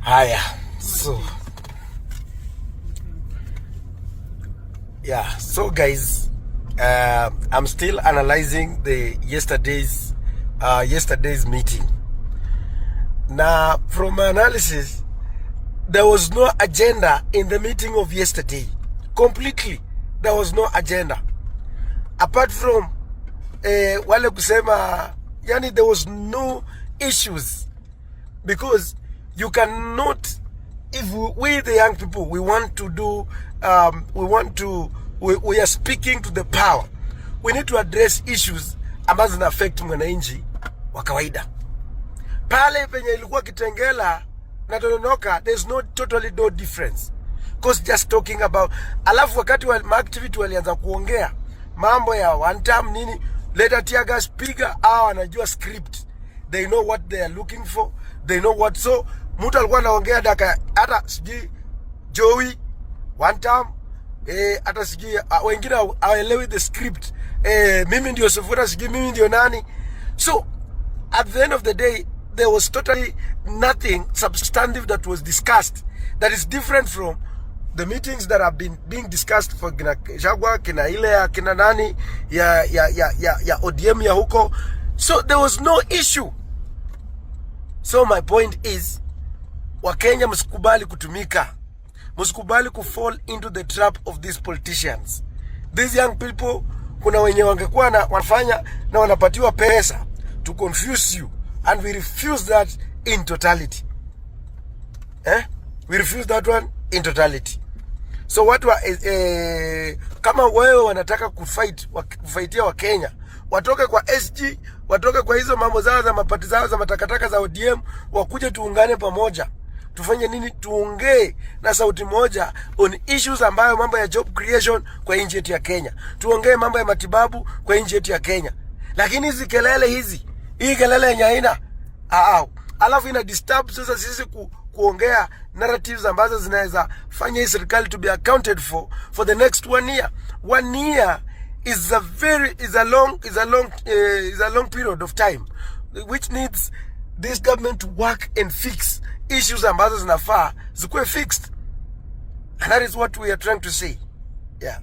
Haya, so yeah, so guys, I'm still analyzing the yesterday's meeting. Now, from my analysis, there was no agenda in the meeting of yesterday. Completely, there was no agenda. Apart from wale kusema, yani there was no issues because you cannot, if we the young people, we want to do we want to we are speaking to the power, we need to address issues ambazo zina affect mwananchi wa kawaida. Pale penye ilikuwa Kitengela na Tononoka, there's no totally no difference, 'cause just talking about, alafu wakati wa activity walianza kuongea mambo ya one term nini, leta tear gas, piga. Hao wanajua script, they know what they are looking for, they know what. So mtu alikuwa anaongea daka hata sijui Joey one term, hata sijui wengine hawaelewi the script, mimi ndio Sifuna, sijui mimi ndio nani. So at the end of the day, there was totally nothing substantive that was discussed that is different from the meetings that have been being discussed for kina Gachagua, kina ile ya kina nani ya ODM ya huko. So there was no issue. So my point is, Wakenya, msikubali kutumika, msikubali kufall into the trap of these politicians. These young people, kuna wenye wangekuwa na wanafanya na wanapatiwa pesa to confuse you, and we refuse that in totality, eh? We refuse that one in totality. So watu wa, kama wewe wanataka kufight, kufightia Wakenya, watoke kwa SG, watoke kwa hizo mambo zao za maparty zao za matakataka za ODM, wakuje tuungane pamoja. Tufanye nini? Tuongee na sauti moja on issues ambayo mambo ya job creation kwa nchi yetu ya Kenya, tuongee mambo ya matibabu kwa nchi yetu ya Kenya. Lakini hizi kelele hizi, hii kelele yenye haina, alafu ina disturb sasa sisi kuongea narratives ambazo zinaweza fanya hii serikali to be accounted for the next one year. One year is a very is a long period of time which needs this government to work and fix issues ambazo zinafaa zikuwe fixed, and that is what we are trying to say, yeah.